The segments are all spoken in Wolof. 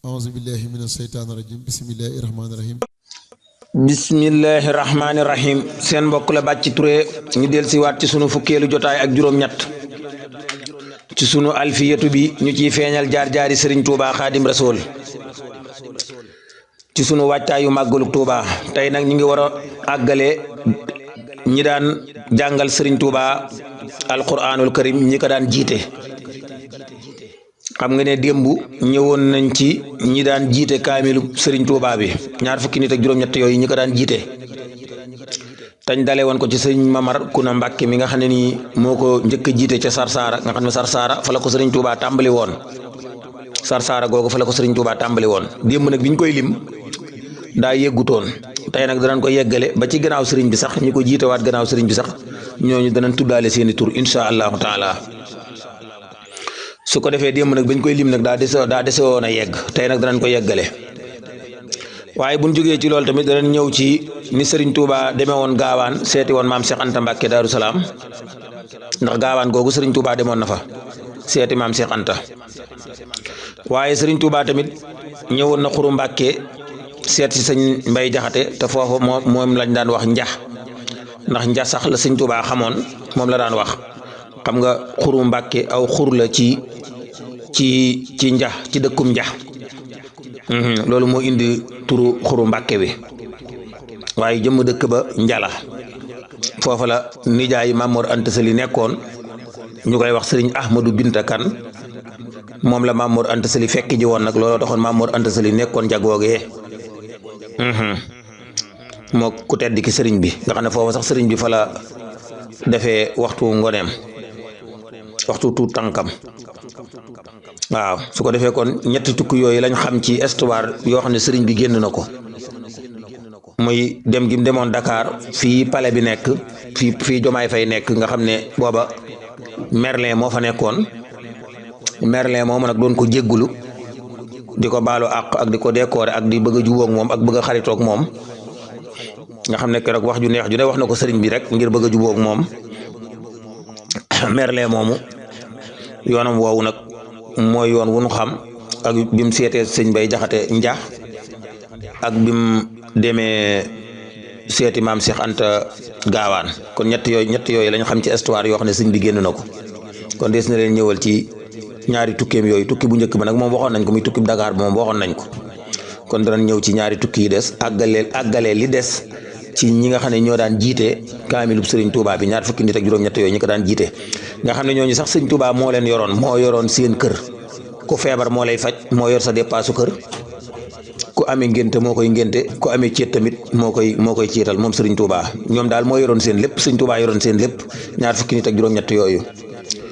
أعوذ بالله من الشيطان الرجيم بسم الله الرحمن الرحيم bismillahi rahmaani rahim seen mbokk la Bàcci Touré ñu del si waat ci sunu fukkeelu jotaay ak juróom-ñett ci sunu alfiyatu bi ñu ciy feeñal jaar-jaari sëriñ Touba Xaadim Rasool ci sunu wàccaayu màggalu Touba tey nag ñu ngi war a àggale ñi daan jàngal sëriñ Touba alquranul karim ñi ko daan jiite xam nga ne démb ñëwoon nañ ci ñi daan jiite kaamilu sëriñ Touba bi ñaar fukki nit ak juróom-ñett yooyu ñi ko daan jiite tañ dale woon ko ci sëriñ Mamar Kuna Mbàkke mi nga xam ne nii moo ko njëkk a jiite ca Sarsara nga xam ne Sarsara fa la ko sëriñ Touba tàmbali woon Sarsara googu fa la ko sëriñ Touba tàmbali woon démb nag bi ñu koy lim daa yeggutoon tey nag danañ ko yeggale ba ci gannaaw sëriñ bi sax ñi ko jiite waat gannaaw sëriñ bi sax ñooñu danañ tuddaale seeni tur insha allahu taala su ko defee démb nag bañ koy lim nag daa dese woon a yegg tey nag danañ ko yeggale waaye buñ jógee ci loolu tamit danañ ñëw ci ni Serigne Touba demee woon gaawaan seeti woon maam Cheikh Anta Mbacke Daaru Salaam ndax gaawaan googu Serigne Touba demoon na fa seeti maam Cheikh Anta waaye Serigne Touba tamit ñëwoon na Xuru Mbacke seet si sëñ Mbay Jaxate te foofu moom lañ daan wax njax ndax njax sax la sëñ Touba xamoon moom la daan wax xam nga Xuru Mbacke aw xur la ci njax ci dëkkum njax loolu moo indi turu Xuru Mbàkke bi waaye jëmm dëkk ba njala foofa la nijaay Mamor Anta Sali nekkoon ñu koy wax sëriñ Ahmadou Binta Kan moom la Mamor Anta Sali fekk ji woon nag looloo taxoon Mamor Anta Sali nekkoon jagoogee moo ku tedd ki sëriñ bi nga xam ne foofa sax sëriñ bi fa la defee waxtu ngoneem waxtu tuut tànkam waaw su ko defee kon ñetti tukki yooyu lañ xam ci histoire yoo xam ne sëriñ bi génn na ko muy dem gi mu demoon Dakar fii palais bi nekk fii Jomaay Fay nekk nga xam ne booba Merlin moo fa nekkoon Merlin moomu nag doon ko jéggulu di ko baalu ak di ko décorer ak di bëgg a jubóog moom ak bëgg a xaritoog moom nga xam ne keroog wax ju neex ju ne wax na ko sëriñ bi rek ngir bëgg a jubóog moom Merlin moomu yoonam woowu nag mooy yoon wu nu xam ak bi mu seetee sëñ Bay Jaxate njax ak bi mu demee seeti maam Cheikh Anta gaawaan kon ñett yooyu lañ xam ci histoire yoo xam ne sëñ bi génn na ko kon des na leen ñëwal ci ñaari tukkeem yooyu tukki bu njëkk ba nag moom waxoon nañ ko muy tukki bu Dakar ba moom waxoon nañ ko kon danañ ñëw ci ñaari tukki yi des àggalee li des ci ñi nga xam ne ñoo daan jiite kaamilub sëriñ Touba bi ñaar fukki nit ak juróom-ñett yooyu ñi ko daan jiite nga xam ne ñooñu sax sëriñ Touba moo leen yoroon moo yoroon seen kër ku feebar moo lay faj moo yor sa dépassu kër ku amee ngénte moo koy ngénte ku amee céet tamit moo koy céetal moom sëriñ Touba ñoom daal moo yoroon seen lépp sëriñ Touba yoroon seen lépp ñaar fukki nit ak juróom-ñett yooyu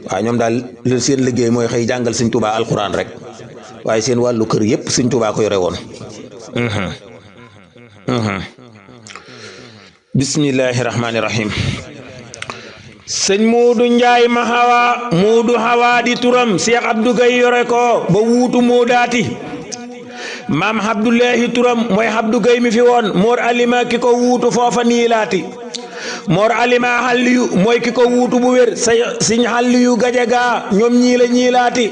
waaw ñoom daal seen liggéey mooy xëy jàngal sëriñ Touba alxuraan rek waaye seen wàllu kër yépp sëriñ Touba ko yore woon bismillahi rahmaani rahim sëñ Moodu Njaay ma hawa Moodu hawa di turam Cheikh Abdou Gaye yore ko ba wuutu Moodaati maam Abdullahi turam mooy Abdou Gaye mi fi woon Mor Alima ki ko wuutu foofa niilaati Mor Alima Halliyu mooy ki ko wuutu bu wér Sëñ Halliyu Gajaga ñoom ñiilaati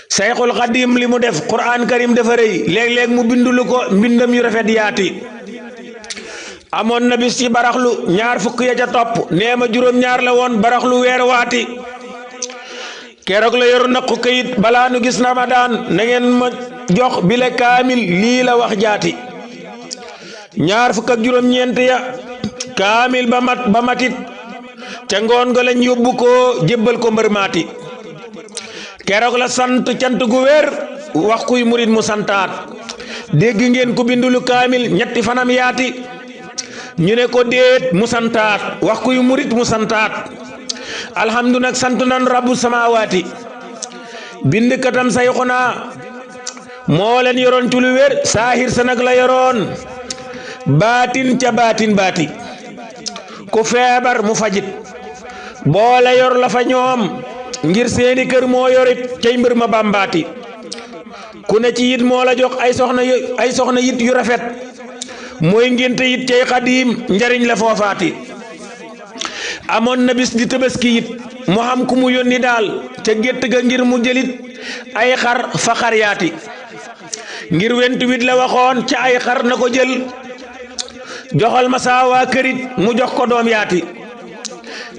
Seyxul Xadim li mu def Qur'an Karim dafa rëy léeg-léeg mu bindulu ko mbindam yu rafet yaati amoon na bis ci baraxlu ñaar fukk ya ca topp neema juróom-ñaar la woon baraxlu weer waati keroog la yor naqu kayit balaa nu gis Ramadan na ngeen ma jox bile kaamil lii la wax jaati ñaar fukk ak juróom-ñeent ya kaamil ba matit ca ngoon ga lañ yóbbu ko jébbal ko mbër maati keroog la sant cant gu wér wax kuy murit mu santaat dégg ngeen ko bindulu kaamil ñetti fanam yaati ñu ne ko déet mu santaat wax kuy murit mu santaat alhamdu nag sant nan rabbu samawaati bind katam sayxuna moo leen yoroon ci lu wér saahir sa nag la yoroon baatin ca baatin baati ku feebar mu fajit boole yor la fa ñoom ngir seeni kër moo yorit cay mbir ma bambaati ku ne ci yit moo la jox ay soxna yit yu rafet mooy ngénte yit cay xadiim njariñ la foofaati amoon na bis di tabaski it mu xam ku mu yónni daal ca gétt ga ngir mu jëlit ay xar fa xar yaati ngir 28 la waxoon ca ay xar na ko jël joxal ma saa waa kërit mu jox ko doom yaati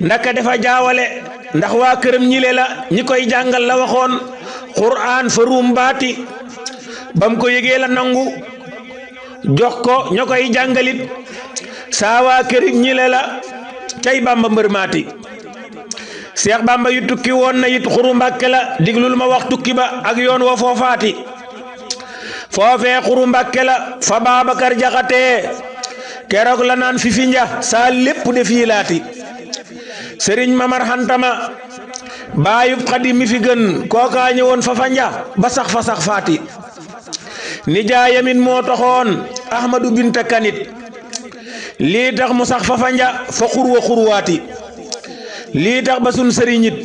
ndaka dafa jaawale ndax waa këram ñile la ñi koy jàngal la waxoon qur'an fa ruum baati bam ko yëgee la nangu jox ko ña koy jàngalit saa waa kërit ñile la cay Bamba mbër maati Seex Bamba yu tukki woon na it Xuru Mbàkke la diglul ma wax tukki ba ak yoon wa foofaati foofee Xuru Mbàkke la fa Baabakar Jaxate keroog la naan fi nja saa lépp de fii laati Sëriñ Mamar Xantama baayub Xadim mi fi gën kookaa ñëwoon fa nja ba sax faati nijaayamin moo taxoon Ahmadu Binta Kanit lii tax mu sax fa nja fa xurwa xurwaati lii tax ba sun sëriñit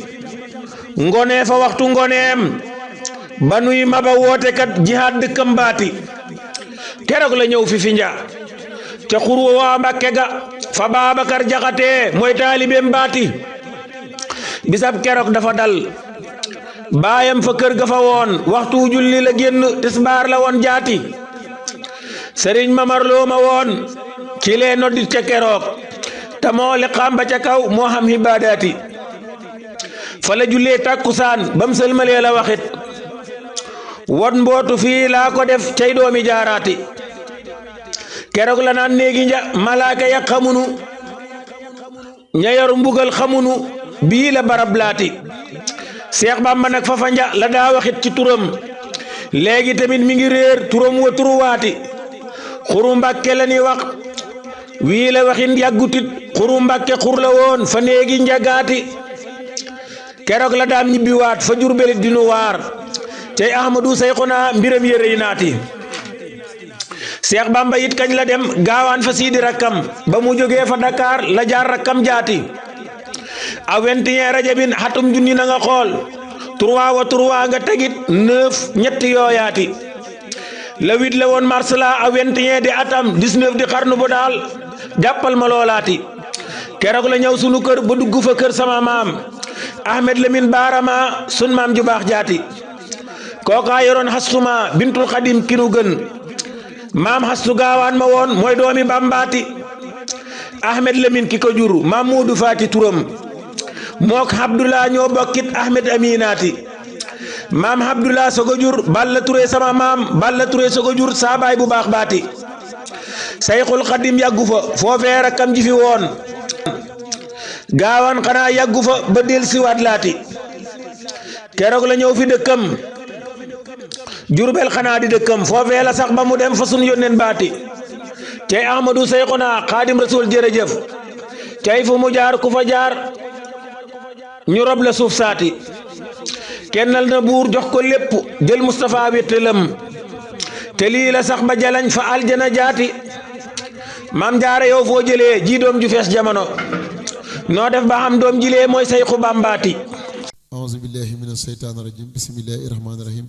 ngone fa waxtu ngoneem ba nuy maba woote kat jihaad dëkkam baati keroog la ñëw fi nja ca xurwa waa Mbàkke ga fa Baabakar Jaxate mooy taalibeem baati bisab keroog dafa dal baayam fa kër ga fa woon waxtu julli la génn tisbaar la woon jaati sëriñ Mamar Lo ma woon ci lee noddit ca keroog te moo liqaam ba ca kaw moo xam hibaadaati fa la jullee tàkkusaan bam sëlmalee la waxit won mbootu fii laa ko def cay doomi jaaraati keroog la naan néegi nja malaaka ya xamunu ña yor mbugal xamunu bii la barab laati Seex Bamba nag fa nja la daa waxit ci turam léegi tamit mi ngi réer turam wa turuwaati Xuru Mbàkke la ni wax wii la waxin yàggutit Xuru Mbàkke xur la woon fa néegi njagaati keroog la daam ñibbiwaat fa Jurbelit dinu waar cey Ahmadu Seyxuna mbiram yërëy naati Seex Bamba it kañ la dem gaawaan fa siidi rakkam ba mu jógee fa Dakar la jaar rakkam jaati a 21 rajabin xatum junni na nga xool 3 nga tegit 9 ñetti yooyaati le 8 la woon mars la a 21 di atam 19 di xarnu bu daal jàppal ma loolaati keroog la ñëw sunu kër ba dugg fa kër sama maam Ahmed Lamine Baarama sun maam ju baax jaati kookaa yoroon xastuma bintul Xadim kinu gën maam xastu gaawaan ma woon mooy doomi Bambaati Ahmed Lamine ki ko jur maam Moodu Faati turam mook Abdullah ñoo bokkit Ahmed Aminaati maam Abdullah sogo jur Balla Touré sama maam Balla Touré sogo jur saabaay bu baax baati Sayxul Xadim yàggu fa foofee rakkam ji fi woon gaawaan xanaa yàggu fa ba del siwaat laati keroog la ñëw fi dëkkam Jurbel xanaa di dëkkam foofee la sax ba mu dem fa sun yónneen baati cey Ahmadu Seyxuna Xaadim Rasul jërëjëf cey fu mu jaar ku fa jaar ñu rob la suuf saati kennal na buur jox ko lépp jël Mustafa wéttalam te lii la sax ba jalañ fa aljana jaati maam jaara yow foo jëlee ji doom ju fees jamono noo def ba xam doom jilee mooy Seyxu Bambaati auzu billahi mina shaytaani rajim bismillahi rahmaani rahim